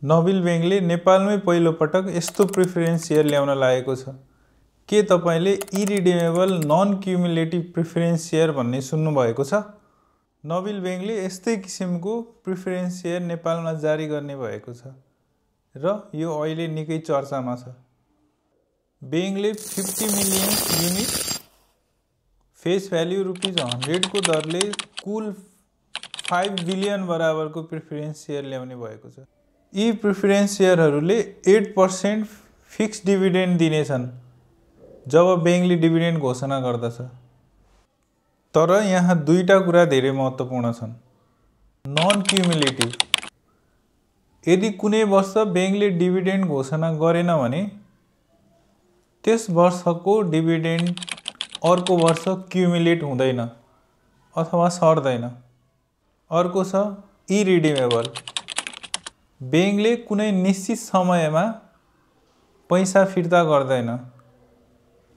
नबिल बैंकले नेपालमै पहिलो पटक यस्तो प्रिफरेन्स सेयर ल्याउन लागेको छ। के तपाईले इरिडिमेबल नन क्युमुलेटिभ प्रिफरेन्स सेयर भन्ने सुन्नु भएको छ? नबिल बैंकले यस्तै किसिमको प्रिफरेन्स सेयर नेपालमा जारी गर्ने भएको छ र यो अहिले निकै चर्चामा छ। बैंकले 50 मिलियन युनिट फेस भ्याल्यु ₹100 को दरले कुल 5 बिलियन बराबरको प्रिफरेन्स सेयर ल्याउने भएको छ। यी प्रिफरेन्स सेयरहरूले 8% फिक्स डिभिडेन्ड दिनेछन् जब बैंकले डिभिडेन्ड घोषणा गर्दछ। तर यहाँ दुईटा कुरा धेरै महत्त्वपूर्ण छन्। नन क्युमुलेटिभ, यदि कुनै वर्ष बैंकले डिभिडेन्ड घोषणा गरेन भने त्यस वर्षको डिभिडेन्ड अर्को वर्ष क्युमुलेट हुँदैन अथवा सर्दैन। अर्को छ इरिडिमेबल, बैंकले कुनै निश्चित समयमा पैसा फिर्ता गर्दैन,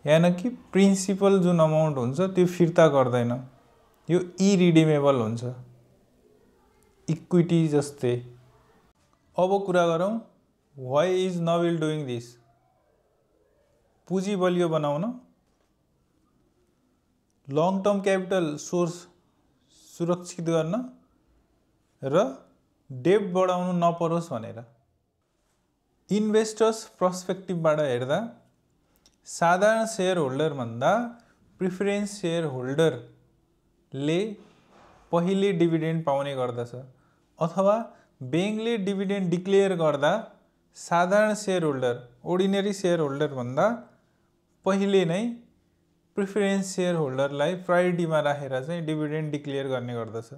यानि कि प्रिन्सिपल जुन अमाउन्ट हुन्छ त्यो फिर्ता गर्दैन। यो इरिडिमेबल हुन्छ, इक्विटी जस्तै। अब कुरा गरौँ why is Nabil doing this. पुँजी बलियो बनाउन, लङ टर्म क्यापिटल सोर्स सुरक्षित गर्न र डेब्ट बढाउनु नपरोस् भनेर। इन्भेस्टर्स पर्सपेक्टिभबाट हेर्दा साधारण सेयर होल्डर भन्दा प्रिफरेन्स सेयर होल्डरले पहिले डिभिडेन्ड पाउने गर्दछ, अथवा बैंकले डिभिडेन्ड डिक्लेयर गर्दा साधारण share holder ordinary share holder भन्दा पहिले नै प्रिफरेन्स सेयर होल्डरलाई प्रायोरिटीमा राखेर चाहिँ डिभिडेन्ड डिक्लेयर गर्ने गर्दछ।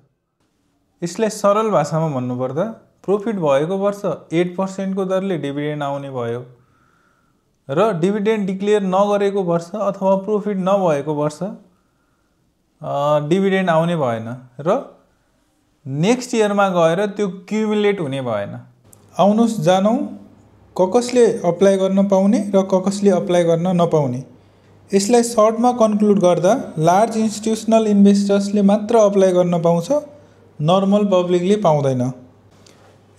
यसलाई सरल भाषामा भन्नुपर्दा प्रॉफिट भएको वर्ष 8% को दरले डिभिडेन्ड आउने भयो र डिभिडेन्ड डिक्लेयर नगरेको वर्ष अथवा प्रॉफिट नभएको वर्ष डिभिडेन्ड आउने भएन र नेक्स्ट इयरमा गएर त्यो क्युमुलेट हुने भएन। आउनुस् जानौँ कसले अप्लाई गर्न पाउने र कसले अप्लाई गर्न नपाउने। यसलाई सर्टमा कन्क्लुड गर्दा लार्ज इन्स्टिट्युसनल इन्भेस्टर्सले मात्र अप्लाई गर्न पाउँछ, नर्मल पब्लिकले पाउँदैन।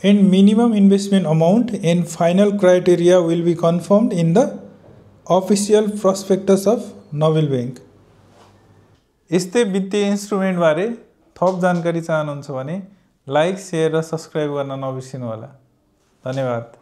And minimum investment amount and final criteria will be confirmed in the official prospectus of Nabil bank. यस्तै वित्तीय इन्स्ट्रुमेन्टबारे थप जानकारी चाहनुहुन्छ भने लाइक, सेयर र सब्सक्राइब गर्न नबिर्सिनु होला। धन्यवाद।